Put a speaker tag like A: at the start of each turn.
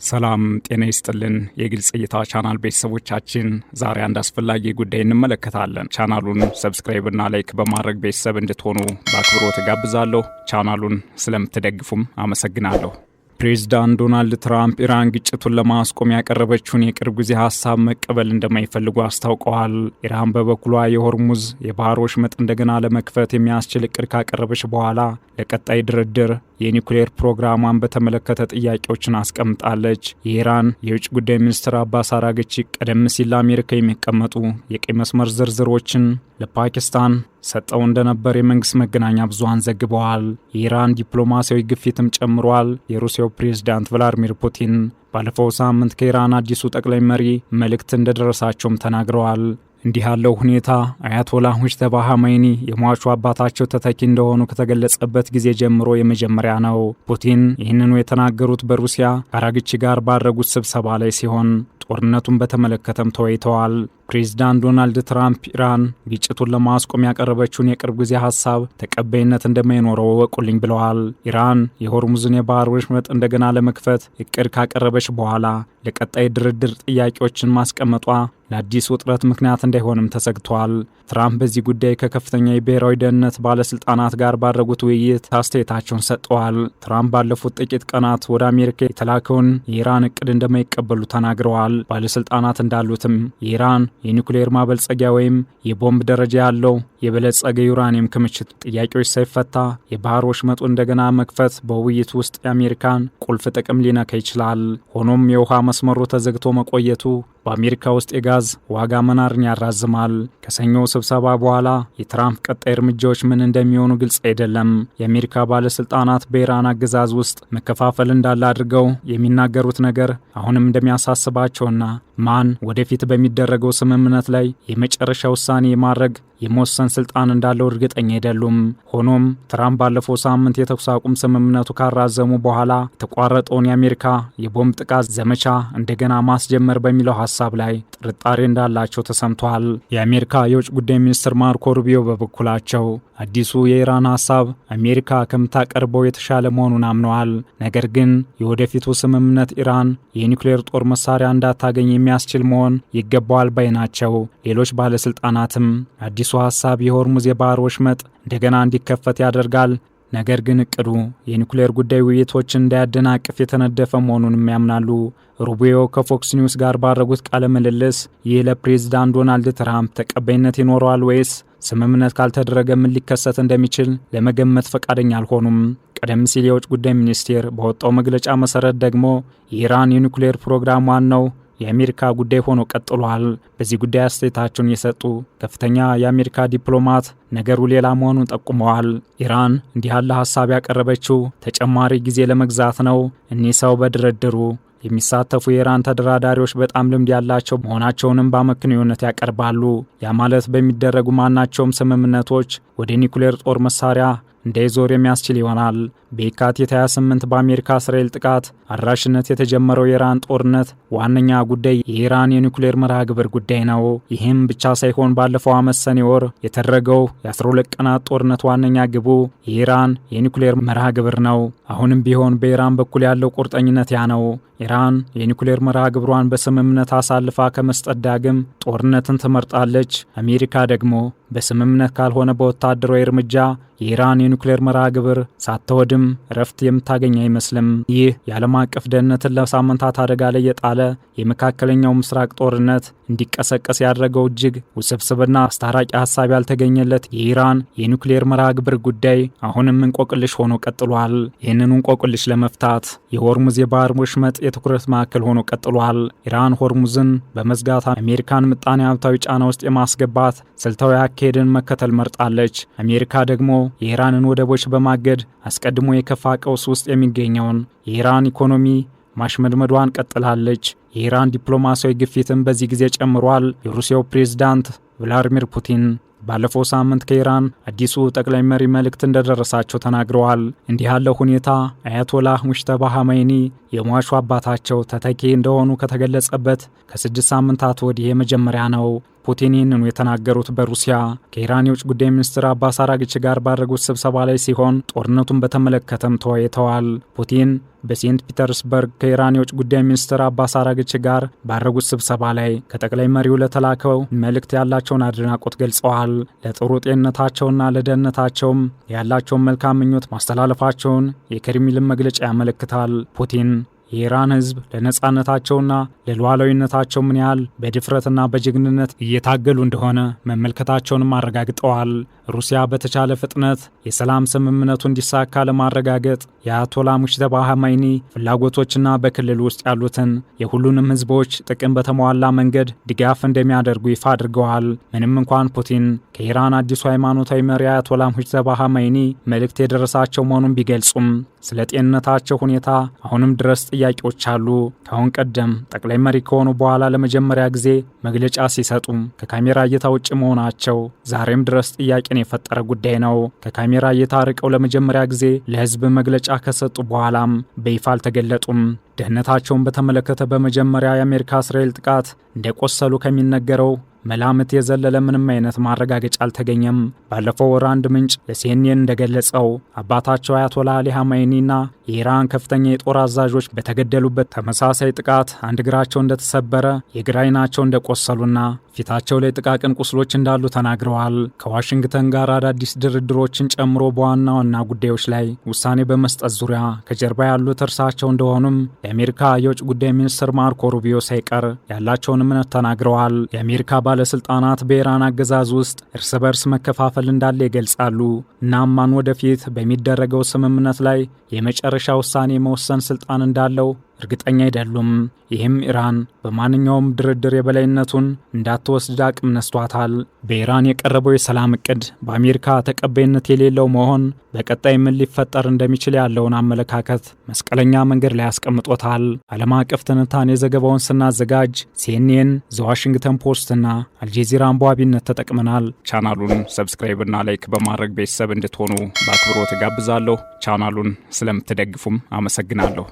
A: ሰላም ጤና ይስጥልን። የግልጽ እይታ ቻናል ቤተሰቦቻችን፣ ዛሬ አንድ አስፈላጊ ጉዳይ እንመለከታለን። ቻናሉን subscribe እና like በማድረግ ቤተሰብ እንድትሆኑ በአክብሮት እጋብዛለሁ። ቻናሉን ስለምትደግፉም አመሰግናለሁ። ፕሬዝዳንት ዶናልድ ትራምፕ ኢራን ግጭቱን ለማስቆም ያቀረበችውን የቅርብ ጊዜ ሀሳብ መቀበል እንደማይፈልጉ አስታውቀዋል። ኢራን በበኩሏ የሆርሙዝ የባህር ወሽመጥ እንደገና ለመክፈት የሚያስችል እቅድ ካቀረበች በኋላ ለቀጣይ ድርድር የኒውክሌር ፕሮግራሟን በተመለከተ ጥያቄዎችን አስቀምጣለች። የኢራን የውጭ ጉዳይ ሚኒስትር አባስ አራግቺ ቀደም ሲል ለአሜሪካ የሚቀመጡ የቀይ መስመር ዝርዝሮችን ለፓኪስታን ሰጠው እንደነበር የመንግስት መገናኛ ብዙሃን ዘግበዋል። የኢራን ዲፕሎማሲያዊ ግፊትም ጨምሯል። የሩሲያው ፕሬዝዳንት ቭላዲሚር ፑቲን ባለፈው ሳምንት ከኢራን አዲሱ ጠቅላይ መሪ መልእክት እንደደረሳቸውም ተናግረዋል። እንዲህ ያለው ሁኔታ አያቶላህ ሙጅተባ ኻሜኒ የሟቹ አባታቸው ተተኪ እንደሆኑ ከተገለጸበት ጊዜ ጀምሮ የመጀመሪያ ነው። ፑቲን ይህንኑ የተናገሩት በሩሲያ ከአራግቺ ጋር ባደረጉት ስብሰባ ላይ ሲሆን ጦርነቱን በተመለከተም ተወያይተዋል። ፕሬዝዳንት ዶናልድ ትራምፕ ኢራን ግጭቱን ለማስቆም ያቀረበችውን የቅርብ ጊዜ ሀሳብ ተቀባይነት እንደማይኖረው እወቁልኝ ብለዋል። ኢራን የሆርሙዝን የባህር ወሽመጥ እንደገና ለመክፈት እቅድ ካቀረበች በኋላ ለቀጣይ ድርድር ጥያቄዎችን ማስቀመጧ ለአዲስ ውጥረት ምክንያት እንዳይሆንም ተሰግቷል። ትራምፕ በዚህ ጉዳይ ከከፍተኛ የብሔራዊ ደህንነት ባለስልጣናት ጋር ባደረጉት ውይይት አስተያየታቸውን ሰጥተዋል። ትራምፕ ባለፉት ጥቂት ቀናት ወደ አሜሪካ የተላከውን የኢራን እቅድ እንደማይቀበሉ ተናግረዋል። ባለስልጣናት እንዳሉትም የኢራን የኒውክሌር ማበልጸጊያ ወይም የቦምብ ደረጃ ያለው የበለጸገ ዩራኒየም ክምችት ጥያቄዎች ሳይፈታ የባህር ወሽመጡ እንደገና መክፈት በውይይት ውስጥ የአሜሪካን ቁልፍ ጥቅም ሊነካ ይችላል። ሆኖም የውሃ መስመሩ ተዘግቶ መቆየቱ በአሜሪካ ውስጥ የጋዝ ዋጋ መናርን ያራዝማል። ከሰኞ ስብሰባ በኋላ የትራምፕ ቀጣይ እርምጃዎች ምን እንደሚሆኑ ግልጽ አይደለም። የአሜሪካ ባለስልጣናት በኢራን አገዛዝ ውስጥ መከፋፈል እንዳለ አድርገው የሚናገሩት ነገር አሁንም እንደሚያሳስባቸውና ማን ወደፊት በሚደረገው ስምምነት ላይ የመጨረሻ ውሳኔ የማድረግ የመወሰን ስልጣን እንዳለው እርግጠኛ አይደሉም። ሆኖም ትራምፕ ባለፈው ሳምንት የተኩስ አቁም ስምምነቱ ካራዘሙ በኋላ የተቋረጠውን የአሜሪካ የቦምብ ጥቃት ዘመቻ እንደገና ማስጀመር በሚለው ሀሳብ ላይ ጥርጣሬ እንዳላቸው ተሰምቷል። የአሜሪካ የውጭ ጉዳይ ሚኒስትር ማርኮ ሩቢዮ በበኩላቸው አዲሱ የኢራን ሀሳብ አሜሪካ ከምታቀርበው የተሻለ መሆኑን አምነዋል። ነገር ግን የወደፊቱ ስምምነት ኢራን የኒውክሌር ጦር መሳሪያ እንዳታገኝ የሚያስችል መሆን ይገባዋል ባይ ናቸው። ሌሎች ባለስልጣናትም አዲሱ ሀሳብ የሆርሙዝ የባህር ወሽመጥ እንደገና እንዲከፈት ያደርጋል፣ ነገር ግን እቅዱ የኒውክሌር ጉዳይ ውይይቶችን እንዳያደናቅፍ የተነደፈ መሆኑንም ያምናሉ። ሩቢዮ ከፎክስ ኒውስ ጋር ባደረጉት ቃለ ምልልስ ይህ ለፕሬዝዳንት ዶናልድ ትራምፕ ተቀባይነት ይኖረዋል ወይስ ስምምነት ካልተደረገ ምን ሊከሰት እንደሚችል ለመገመት ፈቃደኛ አልሆኑም። ቀደም ሲል የውጭ ጉዳይ ሚኒስቴር በወጣው መግለጫ መሰረት ደግሞ የኢራን የኒውክሌር ፕሮግራም ዋናው የአሜሪካ ጉዳይ ሆኖ ቀጥሏል። በዚህ ጉዳይ አስተያየታቸውን የሰጡ ከፍተኛ የአሜሪካ ዲፕሎማት ነገሩ ሌላ መሆኑን ጠቁመዋል። ኢራን እንዲህ ያለ ሀሳብ ያቀረበችው ተጨማሪ ጊዜ ለመግዛት ነው። እኒህ ሰው በድርድሩ የሚሳተፉ የኢራን ተደራዳሪዎች በጣም ልምድ ያላቸው መሆናቸውንም በአመክንዮነት ያቀርባሉ። ያ ማለት በሚደረጉ ማናቸውም ስምምነቶች ወደ ኒውክሌር ጦር መሳሪያ እንዳይዞር የሚያስችል ይሆናል። በየካቲት 28 በአሜሪካ እስራኤል ጥቃት አድራሽነት የተጀመረው የኢራን ጦርነት ዋነኛ ጉዳይ የኢራን የኒውክሌር መርሃ ግብር ጉዳይ ነው። ይህም ብቻ ሳይሆን ባለፈው ዓመት ሰኔ ወር የተደረገው የ12 ቀናት ጦርነት ዋነኛ ግቡ የኢራን የኒውክሌር መርሃ ግብር ነው። አሁንም ቢሆን በኢራን በኩል ያለው ቁርጠኝነት ያ ነው። ኢራን የኒውክሌር መርሃ ግብሯን በስምምነት አሳልፋ ከመስጠት ዳግም ጦርነትን ትመርጣለች። አሜሪካ ደግሞ በስምምነት ካልሆነ በወታደራዊ እርምጃ የኢራን የኒውክሌር መርሃ ግብር ሳትወድም እረፍት የምታገኝ አይመስልም። ይህ የዓለም አቀፍ ደህንነትን ለሳምንታት አደጋ ላይ የጣለ የመካከለኛው ምስራቅ ጦርነት እንዲቀሰቀስ ያደረገው እጅግ ውስብስብና አስታራቂ ሀሳብ ያልተገኘለት የኢራን የኒውክሌር መርሃ ግብር ጉዳይ አሁንም እንቆቅልሽ ሆኖ ቀጥሏል። ይህንኑ እንቆቅልሽ ለመፍታት የሆርሙዝ የባህር ወሽመጥ የትኩረት ማዕከል ሆኖ ቀጥሏል። ኢራን ሆርሙዝን በመዝጋት አሜሪካን ምጣኔ ሀብታዊ ጫና ውስጥ የማስገባት ስልታዊ አካሄድን መከተል መርጣለች። አሜሪካ ደግሞ የኢራንን ወደቦች በማገድ አስቀድሞ የከፋ ቀውስ ውስጥ የሚገኘውን የኢራን ኢኮኖሚ ማሽመድመዷን ቀጥላለች። የኢራን ዲፕሎማሲያዊ ግፊትም በዚህ ጊዜ ጨምሯል። የሩሲያው ፕሬዝዳንት ቭላዲሚር ፑቲን ባለፈው ሳምንት ከኢራን አዲሱ ጠቅላይ መሪ መልእክት እንደደረሳቸው ተናግረዋል። እንዲህ ያለው ሁኔታ አያቶላህ ሙጅተባ ኻሜኒ የሟቹ አባታቸው ተተኪ እንደሆኑ ከተገለጸበት ከ6 ሳምንታት ወዲህ የመጀመሪያ ነው። ፑቲን ይህንኑ የተናገሩት በሩሲያ ከኢራን የውጭ ጉዳይ ሚኒስትር አባስ አራግቺ ጋር ባደረጉት ስብሰባ ላይ ሲሆን ጦርነቱን በተመለከተም ተወያይተዋል። ፑቲን በሴንት ፒተርስበርግ ከኢራን የውጭ ጉዳይ ሚኒስትር አባስ አራግቺ ጋር ባደረጉት ስብሰባ ላይ ከጠቅላይ መሪው ለተላከው መልእክት ያላቸውን አድናቆት ገልጸዋል። ለጥሩ ጤንነታቸውና ለደህንነታቸውም ያላቸውን መልካም ምኞት ማስተላለፋቸውን የክሬምሊን መግለጫ ያመለክታል። ፑቲን የኢራን ሕዝብ ለነጻነታቸውና ለሉዓላዊነታቸው ምን ያህል በድፍረትና በጀግንነት እየታገሉ እንደሆነ መመልከታቸውንም አረጋግጠዋል። ሩሲያ በተቻለ ፍጥነት የሰላም ስምምነቱ እንዲሳካ ለማረጋገጥ የአያቶላ ሙጅተባ ኻሜኒ ፍላጎቶችና በክልል ውስጥ ያሉትን የሁሉንም ሕዝቦች ጥቅም በተሟላ መንገድ ድጋፍ እንደሚያደርጉ ይፋ አድርገዋል። ምንም እንኳን ፑቲን ከኢራን አዲሱ ሃይማኖታዊ መሪ አያቶላ ሙጅተባ ኻሜኒ መልእክት የደረሳቸው መሆኑን ቢገልጹም ስለ ጤንነታቸው ሁኔታ አሁንም ድረስ ጥያቄዎች አሉ። ከአሁን ቀደም ጠቅላይ መሪ ከሆኑ በኋላ ለመጀመሪያ ጊዜ መግለጫ ሲሰጡ ከካሜራ እይታ ውጭ መሆናቸው ዛሬም ድረስ ጥያቄን የፈጠረ ጉዳይ ነው። ከካሜራ እይታ ርቀው ለመጀመሪያ ጊዜ ለሕዝብ መግለጫ ከሰጡ በኋላም በይፋ አልተገለጡም። ደህንነታቸውን በተመለከተ በመጀመሪያ የአሜሪካ እስራኤል ጥቃት እንደቆሰሉ ከሚነገረው መላምት የዘለለ ምንም አይነት ማረጋገጫ አልተገኘም። ባለፈው ወር አንድ ምንጭ ለሲኤንኤን እንደገለጸው አባታቸው አያቶላ አሊ ኻሜኒና የኢራን ከፍተኛ የጦር አዛዦች በተገደሉበት ተመሳሳይ ጥቃት አንድ እግራቸው እንደተሰበረ፣ የግራ ዓይናቸው እንደቆሰሉና ፊታቸው ላይ ጥቃቅን ቁስሎች እንዳሉ ተናግረዋል። ከዋሽንግተን ጋር አዳዲስ ድርድሮችን ጨምሮ በዋና ዋና ጉዳዮች ላይ ውሳኔ በመስጠት ዙሪያ ከጀርባ ያሉት እርሳቸው እንደሆኑም የአሜሪካ የውጭ ጉዳይ ሚኒስትር ማርኮ ሩቢዮ ሳይቀር ያላቸውን እምነት ተናግረዋል። የአሜሪካ ባለስልጣናት በኢራን አገዛዝ ውስጥ እርስ በርስ መከፋፈል እንዳለ ይገልጻሉ። እናም ማን ወደፊት በሚደረገው ስምምነት ላይ የመጨረሻ ውሳኔ መወሰን ስልጣን እንዳለው እርግጠኛ አይደሉም። ይህም ኢራን በማንኛውም ድርድር የበላይነቱን እንዳትወስድ አቅም ነስቷታል። በኢራን የቀረበው የሰላም እቅድ በአሜሪካ ተቀባይነት የሌለው መሆን በቀጣይ ምን ሊፈጠር እንደሚችል ያለውን አመለካከት መስቀለኛ መንገድ ላይ አስቀምጦታል። ዓለም አቀፍ ትንታኔ ዘገባውን ስናዘጋጅ ሲኤንኤን፣ ዘ ዋሽንግተን ፖስት እና አልጀዚራን በዋቢነት ተጠቅመናል። ቻናሉን subscribe እና like በማድረግ ቤተሰብ እንድትሆኑ በአክብሮት እጋብዛለሁ። ቻናሉን ስለምትደግፉም አመሰግናለሁ።